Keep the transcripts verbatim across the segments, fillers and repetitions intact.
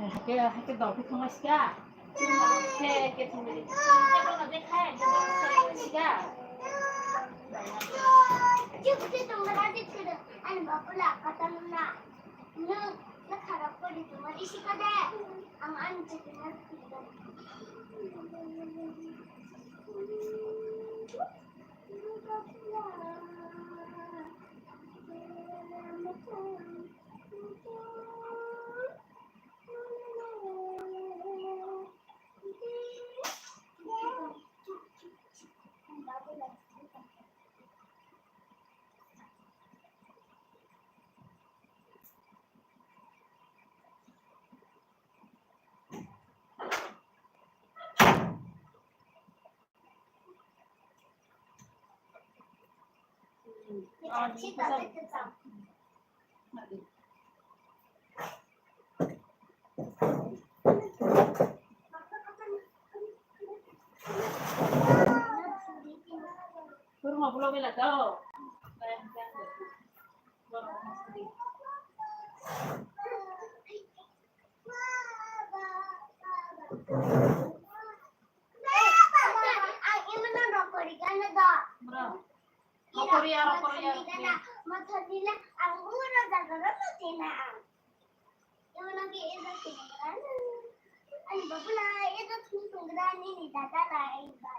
Hake, hake dol khe thangma sika. Hake, hake thangma sika. Hake, hake thangma sika. Ani babula kata nuna. Nung, nung kharap kori tongma isi ka de. Ang ani chakri na. Kurma pulo bela tau. Ang imo no rokori gana do. Bro. Rokori ya, rokori ya. Mothor dile ang uro jaga ro motina ang. Imo no ke edo tingrana. Ani babula edo tingrani ni dada lai ba.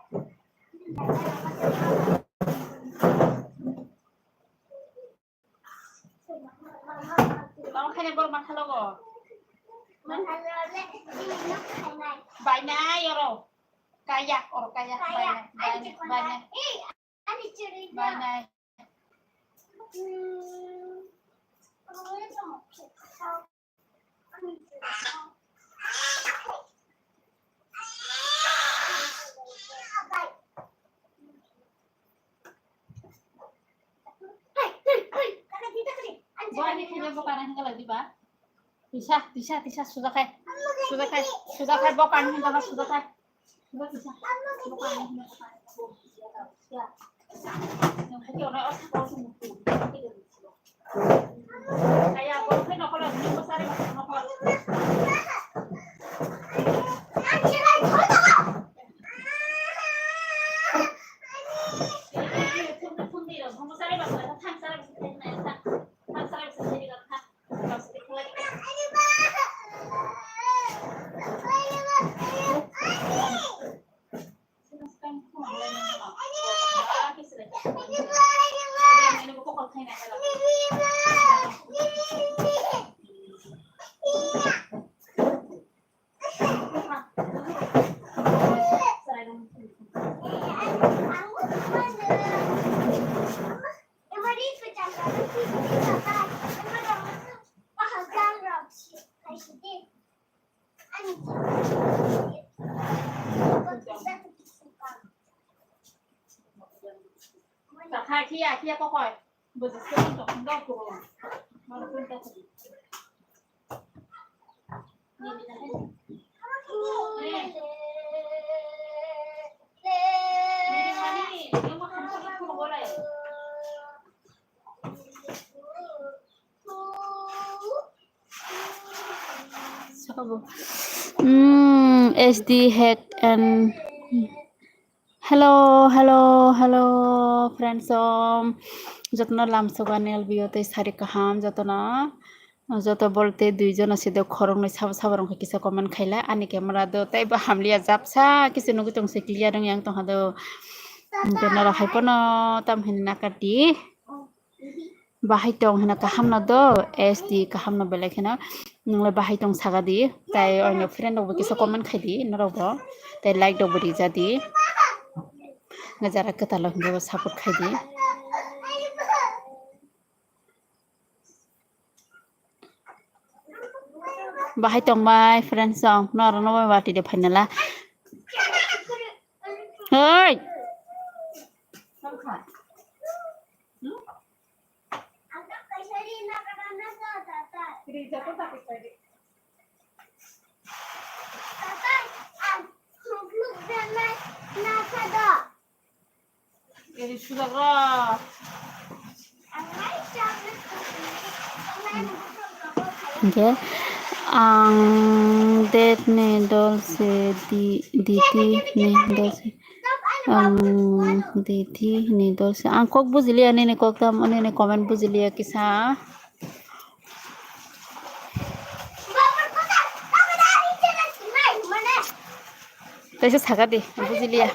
Tamo khaina borok manthalogo. Bainai oro. Kaya oro kaya. Bainai. Bainai. Bainai. Bainai. Bo ani khaina bo kana hinga lagi ba. Tisa, tisa, tisa, suda khai. Suda khai, suda khai, bo kana hinga suda khai. Suda tisa. Bo kana hinga suda khai. Kakha khiya khiya kokoi. Bujis ke untuk enggak kurung. Baru pun tak. Mm, S D hack and hello, hello, hello, friends, um, jotono lamsogo ani L B O tei sari kaham jotono. Joto bolte dui jona se do khoroknwi sabo sabo rok kisa comment khaila ani camera do tei bo hamliya japsa kisa nugwi tong se clear wng yang tong ha do. Norok hai pono tam hini nakati. Bahai tong hino kaham no do, S D kaham no belai kheno. Nwngle bahai tong saga di, tai oino friend rok bo kisa comment khai di norok bo, tai like rok bo rija di. Nga jara kwtal rok hwnba bo support khai di. Bahai tong bai friends song norok no bai wati de phainala. Hoi. Eri sudagra. Hingke ang det ni dol se di, diti ni dol se. Ang diti ni dol se. Ang kok bujiliya nini kok tam, nini comment bujiliya kisa. Kaisa saka di, bujiliya.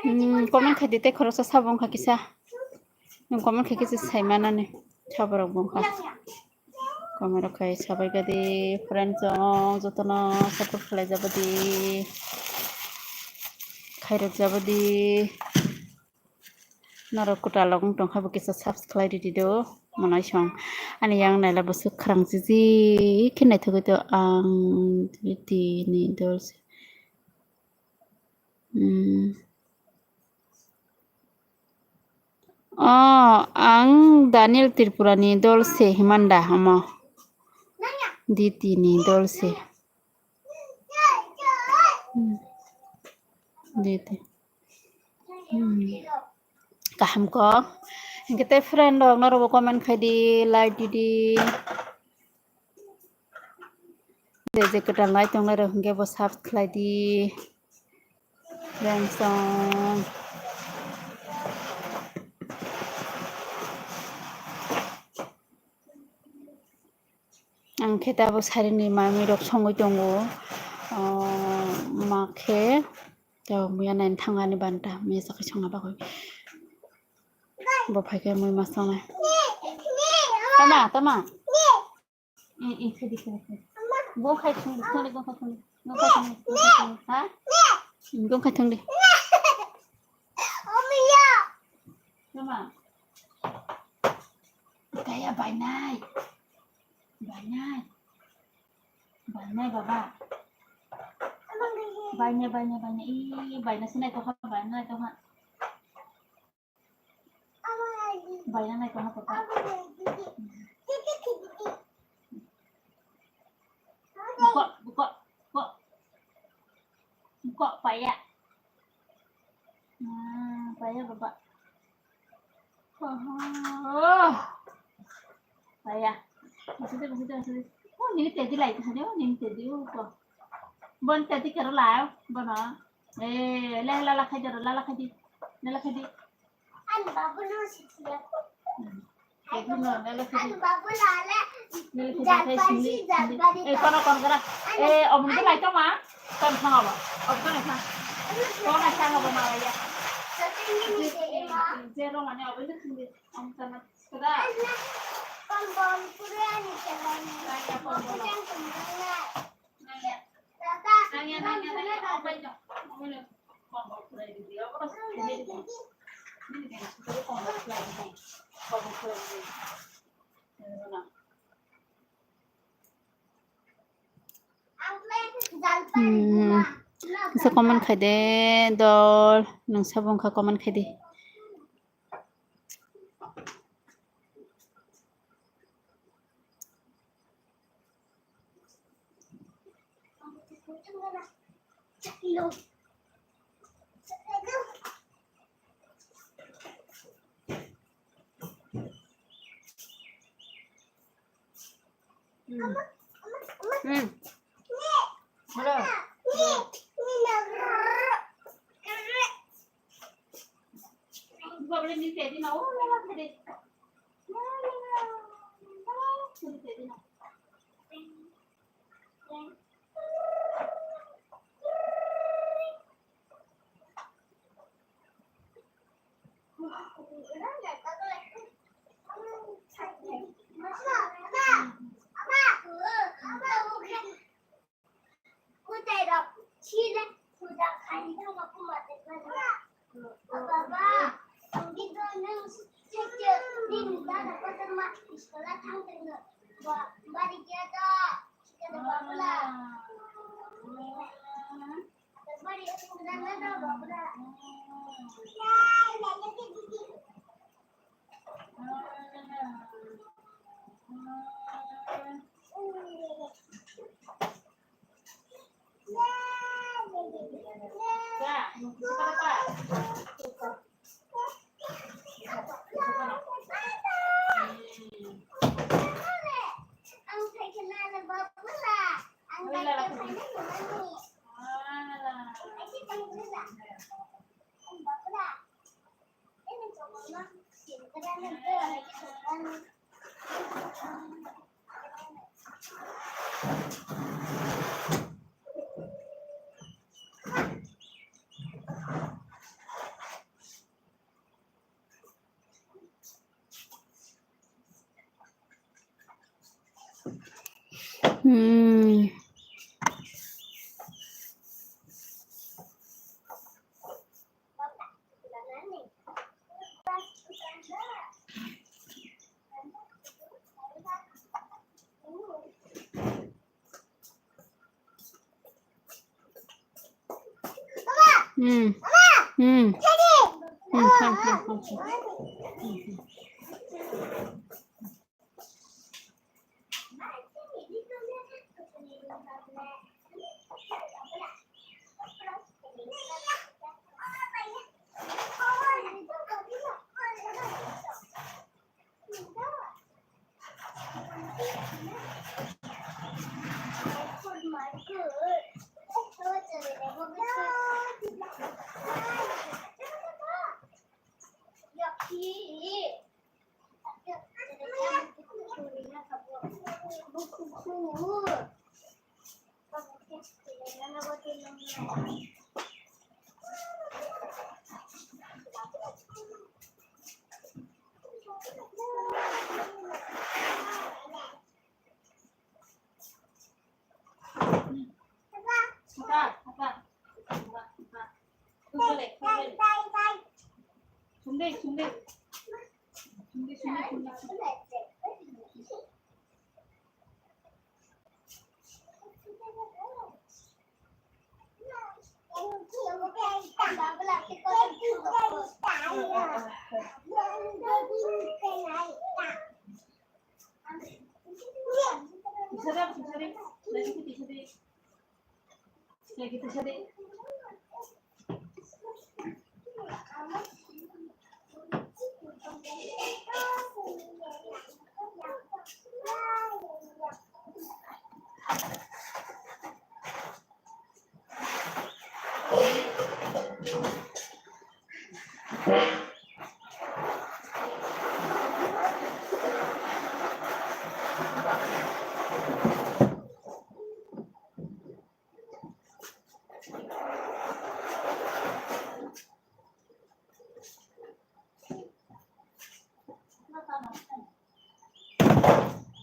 Hmm, comment khai di tei khoroksa sabo wngkha kisa. Nwng comment khai kisa sai manani saborok bo wngkha. Comment rok khai sabai kha di, friends rok jotono support khlai jabo di, khairok jabo di. Norok kwtal rok wng tongkha bo kisa subscribe ridi do, monai song. Ani yang naila bwswk khrang siji khe naithogwi to ang tini dol se. Hmm. Oh, ang Daniel Tripura ni dol se himanda omo. Diti ni dol se. Hmm. Diti. Hmm. Kaham kok. Hingke tei friend rok norok bo comment khai di, like di di. Je je kwtal nai tongnai rok hingke bo subscribe khlai di. Friends rok. Ang khe tabuk sarini manwi rok songwi tongo. Ah, ma khe tabuk muya naini thangani banta, muya sakhe songna bagwi. Bo phaikhe mui ma songnai. Tama, tama. Eh, eh, khai di, khai di, khai di. Gong khai thung di, thung di, gong khai thung di. Gong khai thung di, gong khai thung di. Ha? Gong khai thung di. Tama. Kaya bainai. Bainai. Bainai baba. Bainai, bainai, bainai. Ih, bainai sinai tongkha, bainai tongkha. Bainai tongkha papa. Buka, buka, buka. Buka paya. Hmm, paya baba. Oh. Paya. Masuk deh, masuk deh, masuk deh. Oh, nini teddy lai, tadi, oh, nini teddy, oh, kok. Bon teddy kero lai, bon, oh. Eh, le, la, la, khai jaro, la, la, khai di. La, la, khai di. Ani babu no sikhiya. Hmm. Teddy no, la, la, khai di. Ani babu la, la. La, la, khai di, khai sindi, sindi. Eh, kono, kono, kara. Eh, omo ni lai tongma. Kono thang obo. Obo kono thang. Kono thang obo, ma lai ya. Jero mane obo ni sindi. Omo kono. Hmm. Kisa comment khai de dol, nung sabo wngkha comment khai di. Hmm. Hmm. Hello. Hmm. Hmm. Hmm. Hmm, ham, ham, ham, ham.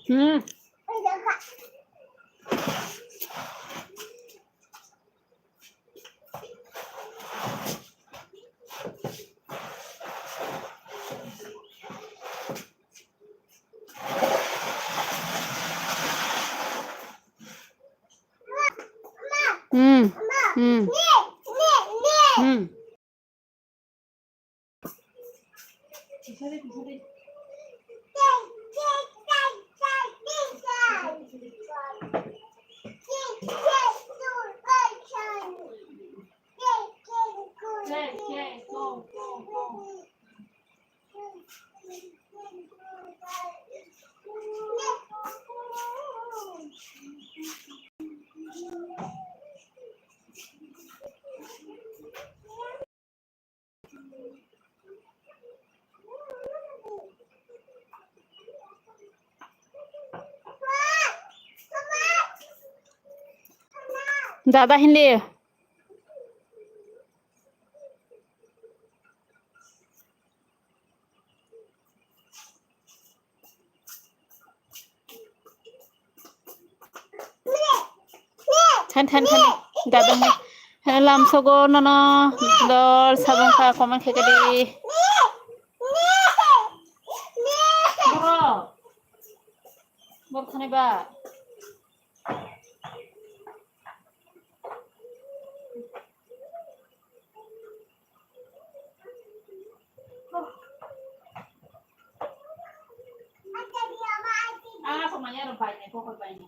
Hmm. Hmm. Hmm. Hmm. Dada hindi. Than, than, than. Dadung. Lamsogo nono dol sabong kha comment khe kadi. Boro. Bor khani ba. Ah, sama ya, bai ne, kok bai ne.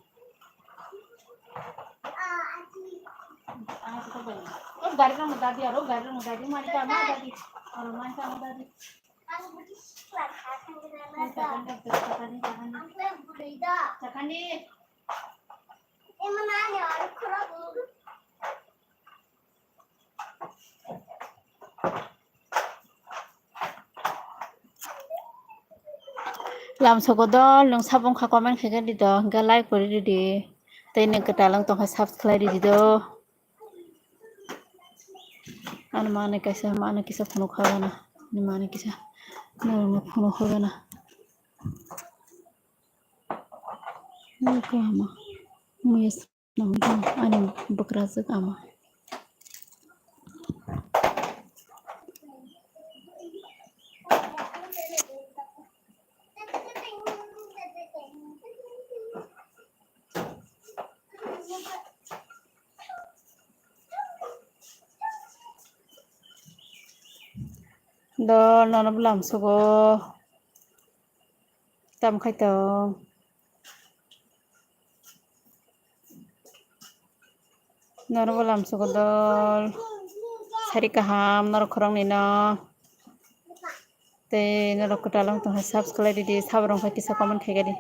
Ah, kok bai ne. Oh, gari rong dadi aro, gari rong dadi, mari kama dadi. Aro mari kama dadi. Sakani, sakani, sakani. Sakani. Lamsoko dol, nwng sabung kha comment khaikhe di do, hwnkhe like kwrwi ridi. Tei nwng kwtal wng tongkha subscribe ridi do. Ano mani kaisa, mani kisa phunuk kha gana. Ani mani kisa, norokno phunuk kha gana. Nokha ama. Mui Nang ani bwkrajwk ama. Do nono bwlam sugo. Tam khai tong. Norok bo lamsogo dol. Sari kaham norok khoroknwi no. Tei norok kwtal wng tongkha subscribe ridi, sabrok khe kisa comment khaikhe di.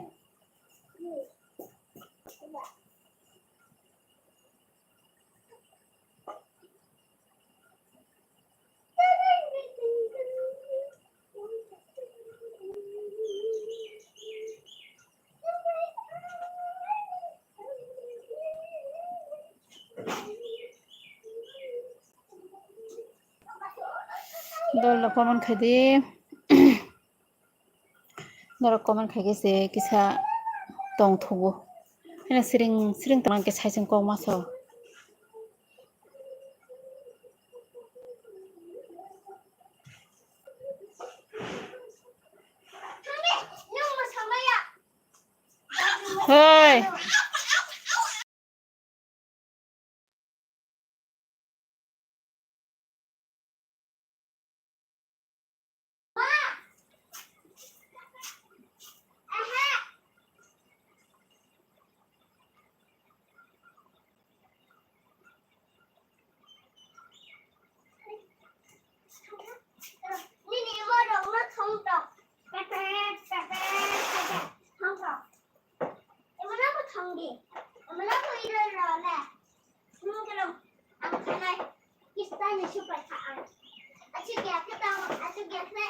Dol no comment khai di. Norok comment khaikhe se kisa tongthogo. Hino siring siring tongma khe saichung kokma so. Hoi. Nini borokno thong tong. Pepet, pepet, pepet. Thong tong. Emano bo thong di. Emano bo iro ro le. Nung kerong. Ang khanai. Kista ni supai kha ang. Achu gya khe tong, achu gya khe.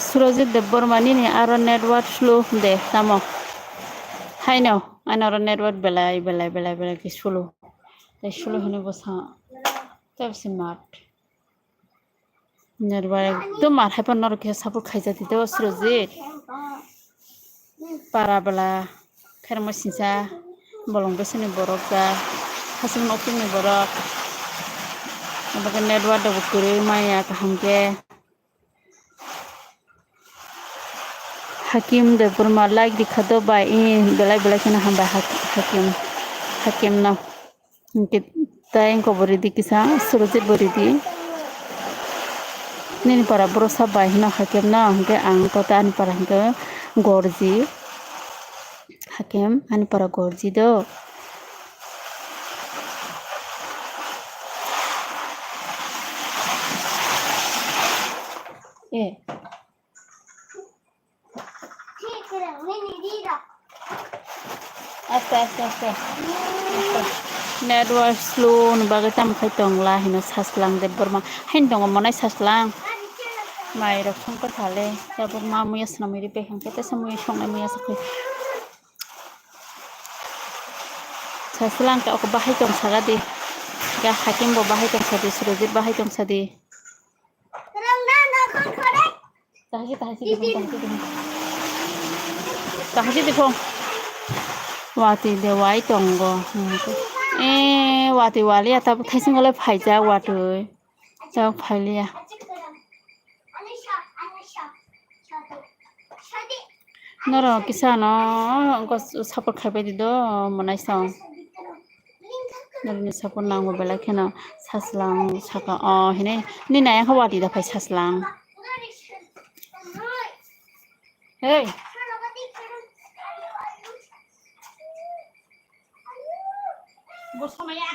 Surajit Debbarma nini aro network slow de tamo. Haino, ano aro network belai, belai, belai, belai ke slow. Tei slow hino bwsa. Tei bwsa mat. Nerbai ekdom mar hai phano norok kisa support khaijak di do Surojit. Para bwla khairokma singsa bolong bwswkni borok ja hasing nokthungni borok. Abo khe network rok bo kwrwi maya kaham khe. Hakim Debbarma like rikha do bai, ee, belai belai kheno hambai Hak-, Hakim, Hakim no. Hwnkhe tei wngkha bo ridi kisa, Surojit bo ridi. Nini para bwrwsa bai hino Hakim no, hwnkhe ang to tei ani para hwnkhe Gorji. Hakim, ani para Gorji do. Eh. Aste, aste, aste. Aste. Network slow ni bagwi tamo khai tongla hino Saslang Debbarma. Haino tongo monai Saslang. Mai rok songkha thale. Tabuk ma muya swnamwi ri bai hwnkhe tesa muya songnai muya sakhe. Saslang khe oko bahai tong saka di. Ga Hakim bo bahai tong sadi, Surojit bahai tong sadi. Tahasi, tahasi di phone, tahasi di phone. Tahasi di phone. Watwi de wai tongo. Eh, watwi waliya tabuk thaising golai phaijak watwi. Tabuk phailiya. Norok kisa no support khaibai di do, monai song. Norokni support nango belai kheno Saslang saka o hinui nini ayang khe watwi da phai Saslang. Hey. Bo somaya.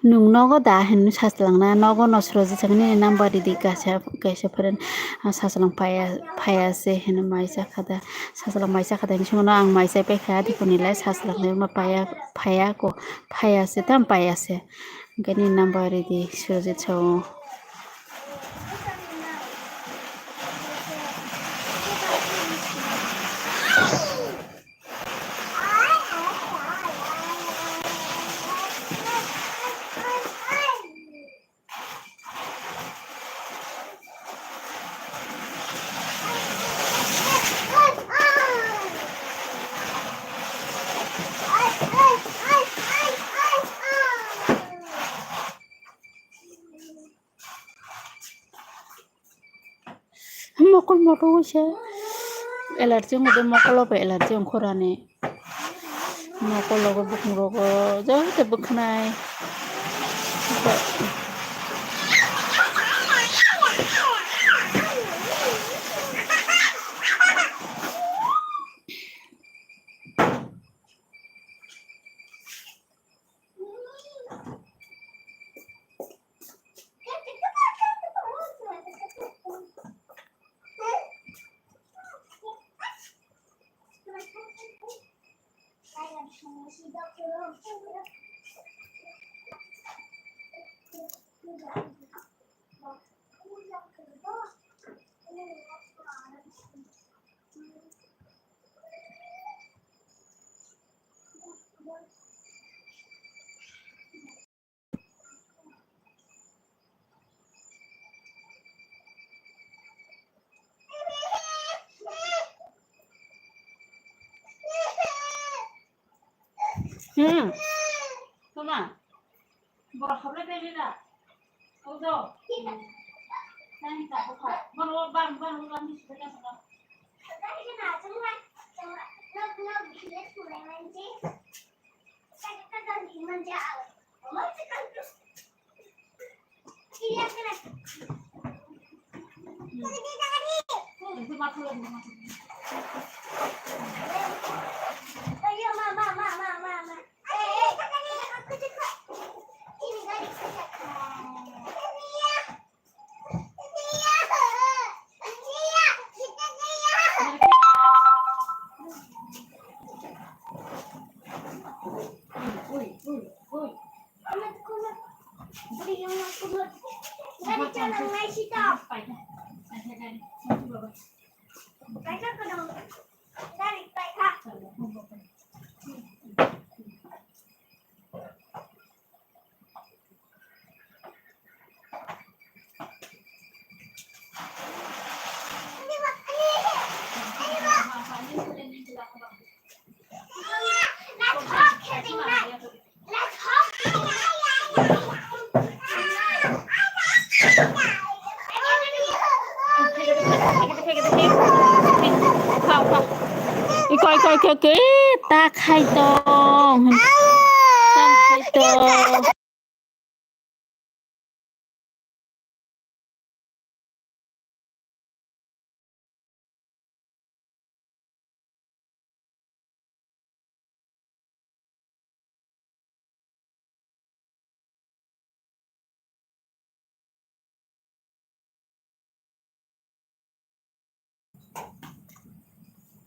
Nwng nogo da hinwi sachwlangna, nogo no sroji chaknini number ridi kaisa, kaisa friend, ah, sachwlang phaiya, phaiya se hinwi maisa kha da, sachwlang maisa kha da hinwi swngo, no ang maisa paikha, adiphuru nilai sachwlangni ma phaiya, phaiya ko, phaiya se tam phaiya se, hwnkhe nini number ridi sroji chao. Mokol moto wngse allergy wngkha de, mokolo bo allergy wngkha rani. Mokol rogo, bukung rogo, joto bwkhanai. Hmm. Tuma. Borok hablai bai rira. Kau do. Nani ta bukha. Bono bang bang bang ni sida ta. Oke, ta khai tong. Ta khai tong.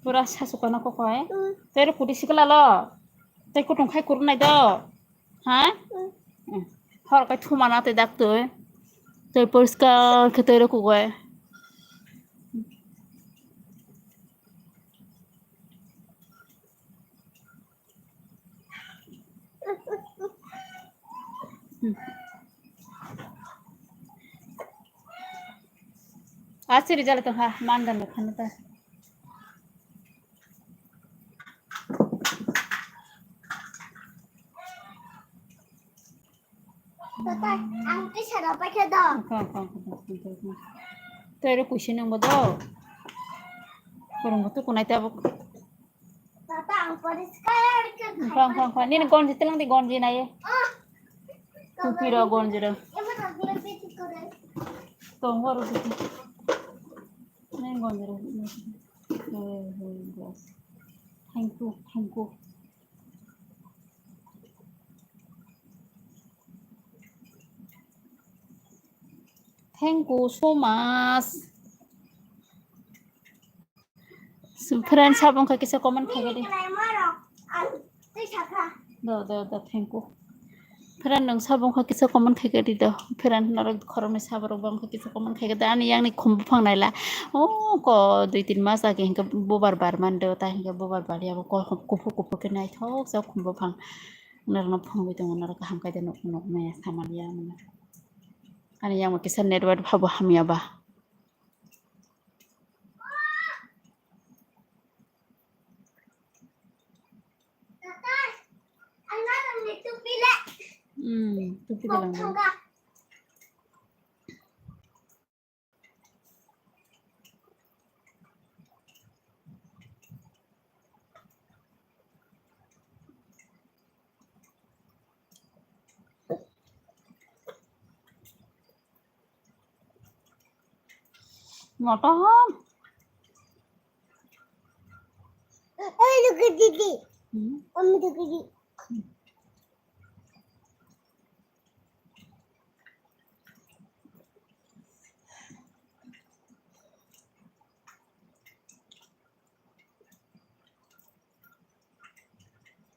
Pura sasukana kokoi. Mm. Tei rw kudi sikla lo. Tei kutung khai kurunai do. Ha? Mm. Mm. Hor kai thumana tei dak twi. Tei poriskar khe tei rw kugoi. Asiri jala tong ha, mandan da khana ta. Tata, ang twi sara paikha do. Kha, kha, kha, kha, kha, kha. Tei rw kuisi nang bo do. Kurung bo tukunai tabuk. Tata, ang poriskar khe khai. Kha, kha, kha. Nini gonji tilang di gonji nai. Ah. Tupi rw gonji rw. Ema rw bisi kore. Tong bo rw bisi. Nini gonji rw. Eh, eh, eh. Thank you, thank you. Thank you so much. So, friend, sabong kha kisa comment khai gadi. Do, do, do, thank you. Friend, nung sabong kha kisa comment khai gadi do. Friend, norok khoroknwi saborok bang kha kisa comment khai gadi. Ani yang ni khum buphang naila. Oh, ko dui tin mas age hinka bubar bar man do, ta hinka bubar bar ya bo ko kuphur kuphur khe naithok jak khum buphang. Norokno phungwi tongo, norok kaham khe de nuk nuk maya samani ya mano. Ani yang kisa network phabo hamya ba. Hmm, tupi dalang. Motom. Oi, look at Didi. Hmm? Om, look at Didi.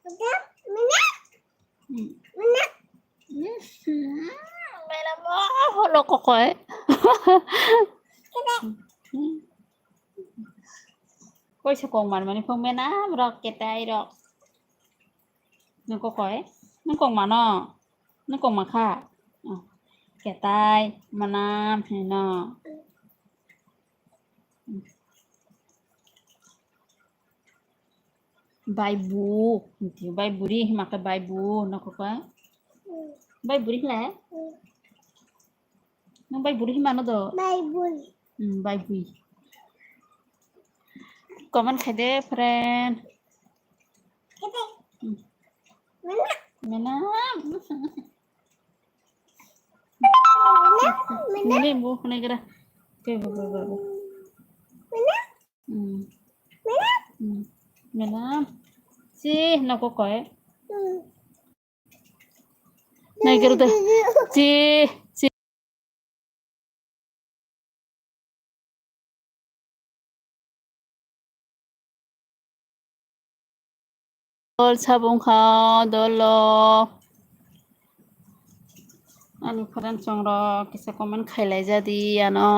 Mana? Hmm. Mana? Hmm. Mana mo holo kokoi. Koi sa kong man mani phung mena rok ketai rok. Nung kokoi? Nung kong mano? Nung kong ma kha? Oh. Ketai, manam, hino. Baibu, baibu ri, hima khe baibu, nung kokoi? Baibu ri hla? Nung bai buri himano do? Bai buri. Hmm, bai bui. Comment khai de, friend. Khai de. Hmm. Mana? Mana? Mana? Mana? Mana bu, mana kira? Oke, bu, bu, bu, bu. Mana? Hmm. Mana? Hmm. Mana? Si, noko koi. Hmm. Nai gero de. Chi, chi. Dol sabung kha, dolo. Ani friend chongrok kisa comment khailai jadi ano.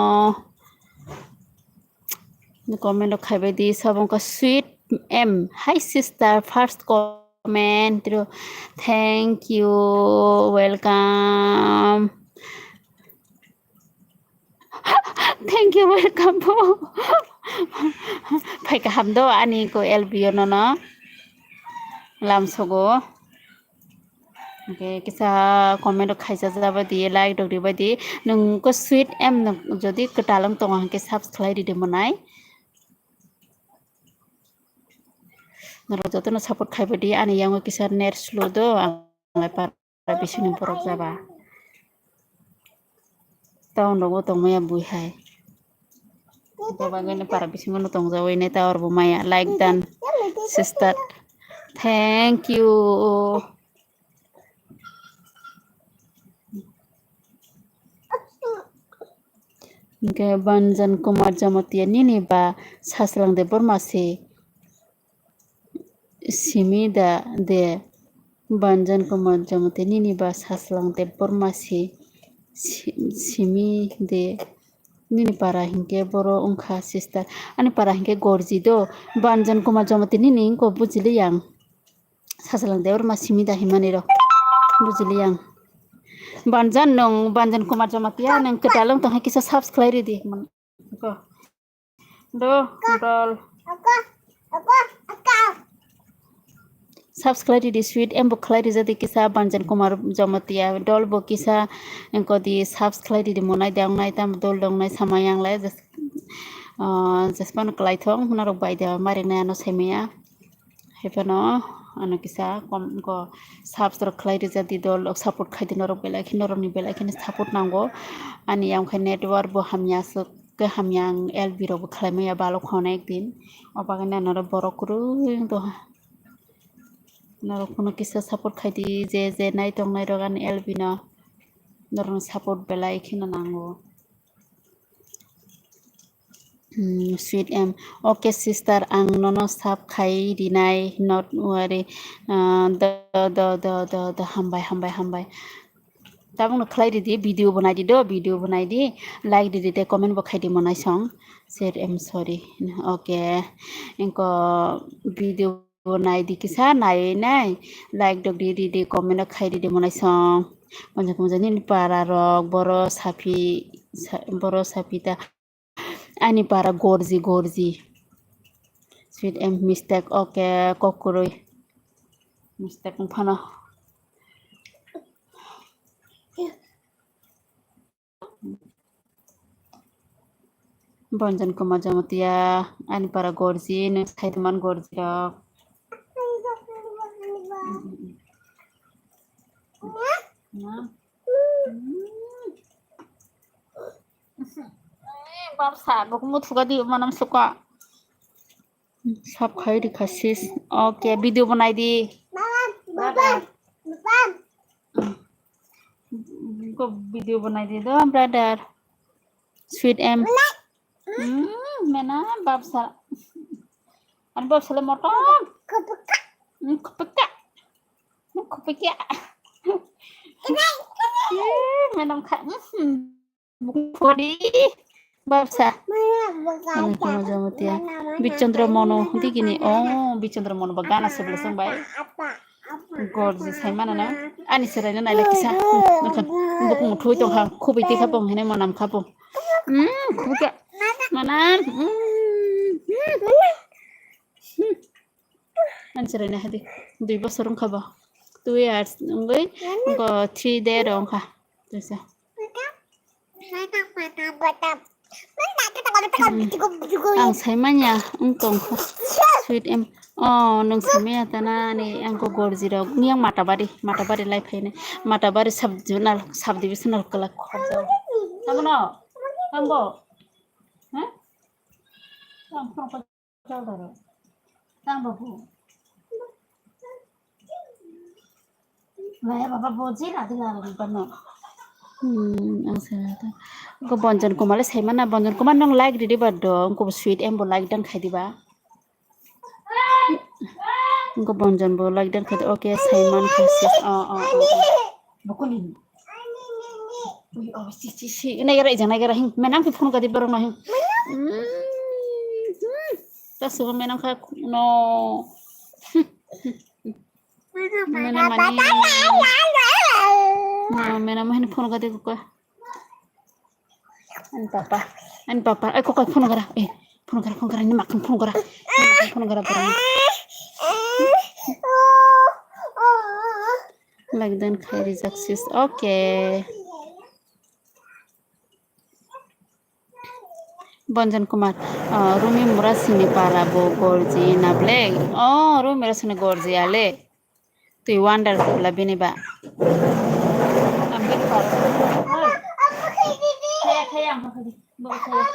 Comment rok khaibai di, sabong ka sweet M. Hi sister, first comment. Thank you, welcome. Thank you, welcome po. Phai kaham do ani ko L B O no no. Lam sogo. Oke, kisa comment rok khaijak jaba di, like rok ribai di. Nung ko sweet M nung jodi kwtal wng tongo hwnkhe subscribe ride monai. Norok jotono support khaibadi, ani yango kisa net slow do, ang lai para bisingni borok jaba. Town rogo tongmaya bui hai. Jaba gani para bisingo no tongjawi ne tower bo maya. Like done, sister. Thank you. Hingke Banjan Kumar Jamatia nini ba Saslang Debbarma se simi da de Banjan Kumar Jamatia nini ba Saslang Debbarma se si-, simi de nini para hingke boro wngkha sister ani para hingke gorji do Banjan Kumar Jamatia nini wngkha bujili yang. Sasalang de orma simi da himani rok. Bujili yang. Banjan nung, Banjan Kumar Jamatia nung kwtalwng tong hai kisa subscribe ridi. Man-, ko. Do, dol. Subscribe ridi sweet em bo khlai rijadi kisa Banjan Kumar Jamatia dol bo kisa engko di subscribe ridi monai dang nai tam dol dong nai sama yang lai jas-, ah, jaspan kwlai thong hwnarok bai de maring nai ano saimaya. Hai phano ano kisa kom ko subs rok khlai rijak di dol rok support khai di norok belai khe norok ni belai kheno support nango ani yang khai network bo hamya aswk khe hamya ang L B rok bo khlai maya balok hono ekdin o bagwi norok borok kwrwi wng tongha norok phano kisa support khai di je je nai tong nai rok ani L B no norok ni support belai kheno nango. Hmm, sweet em. Okay, sister, ang nono sap khai rinai, not worry. Ah, do, do, do, do, do, hambai, hambai, hambai. Tabuk no khlai ridi, video banai di do, video banai di, like ridi, te comment bo khai di monai song. Sweet em, sorry. Okay. Engko video bo nai di kisa, nai, nai. Like dok di, di, di, comment khai di, di, monai song. Konja, konja, nini para rok, boro sapi, sa-, boro sapi ta. Ani para gorji, gorji. Sweet em mistake, okay, kokurui. Mistake phano. Bonjon Kumar Jamatia, ani para gorji, nung sai tongmani gorji rok. Bapsa, bo khe muthuka di, manam suka. Sab khai rikha sis. Okay, video banai di. Brother. Ko video banai di do, brother. Sweet em. Hmm, mena bapsa. Ani bapsa le motom. Hmm, khupika. Hmm, khupika. Eh, menam kha. Hmm. Bukhori, bapsa. Ani Kumar Jamatia. Bichandra Mono, digini. Oh, Bichandra Mono ba gana sebele song bai. Gorji sai mana na. Ani serai na naila kisa. Nukhan. Bukung thui tong kha. Khubi ti kha pong hene manam kha pong. Hmm, khubi ka. Manam. Hmm. Hmm. Hmm. Ani serai na hadi. Dui bosor wngkha bo. Two years wngwi. Nani? Go three day ro wngkha. Tuisa. Ang saimanya wng tongkha. Sweet em. Oh, nung saimanya tana ni ang ko gorji rok. Ni ang Matabari, Matabari lai phainai. Matabari sub zonal, sub divisional kala khobjak. Tamo no? Tamo? Ha? Tamo? Tang babu. Maya baba boji na dila ro bano. Hmm, ang sana ta. Ko Bonjon Kumar le sai mana Bonjon Kumar nong like di di ba do. Ko sweet em bo like dan khai di ba. Ko Bonjon bo like dan khai di. Okay, sai man khai sis. Oh, oh, oh, oh. Bokoni. Ui, oh, si, si, si. Nai gara ijang, nai gara hing. Menang ki phone ka di barang no hing. Hmm, hmm. Ta suba menang kha no. Menang mani. No, menang mani phone ka di ko. Ani papa, ani papa, eh, kokoi phone gara, eh, phone gara, phone gara, ni makan phone gara, phone gara, phone gara. Like dan khai rijak sis, okay. Bonjan Kumar, oh, Rumi Murasingni para bo gorji na ble? Oh, Rumi Murasingni gorji ale. Twi wonder kula bini ba. Ang bini para. Khaya, khaya, ang khaya. Bo khaya.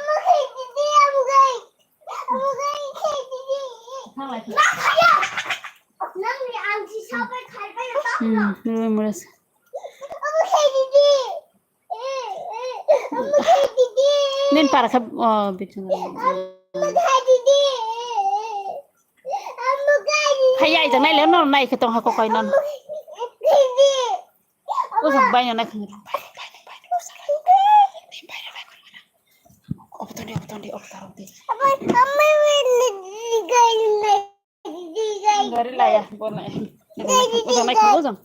Hmm, Rumi Murasing. Nin para kha, oh, bichung. Phai ai jang nai le no nai khe tong ha kokoi non. O jang bai no nai khe. Obo tong di, obo tong di, obo tong di. Gari laya, bo nai. Ujang nai khon, ujang.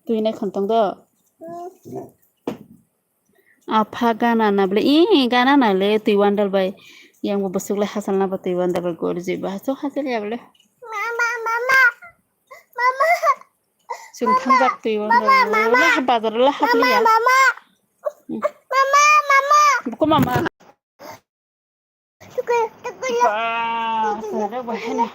Twi nai khon tong do. Apha gana na ble, i gana na le twi wandal bai. Yang bo bwswk le hasal na bo twi wandal bai gorji ba. Hasal hasal ya ble. Mama, mama, mama. Chwng thangjak twi wandal. Mama, mama. Lah bazar lah hap liya. Mama, mama. Mama, mama. Buku mama. Tukul, tukul. Wah, sana dah bahaya.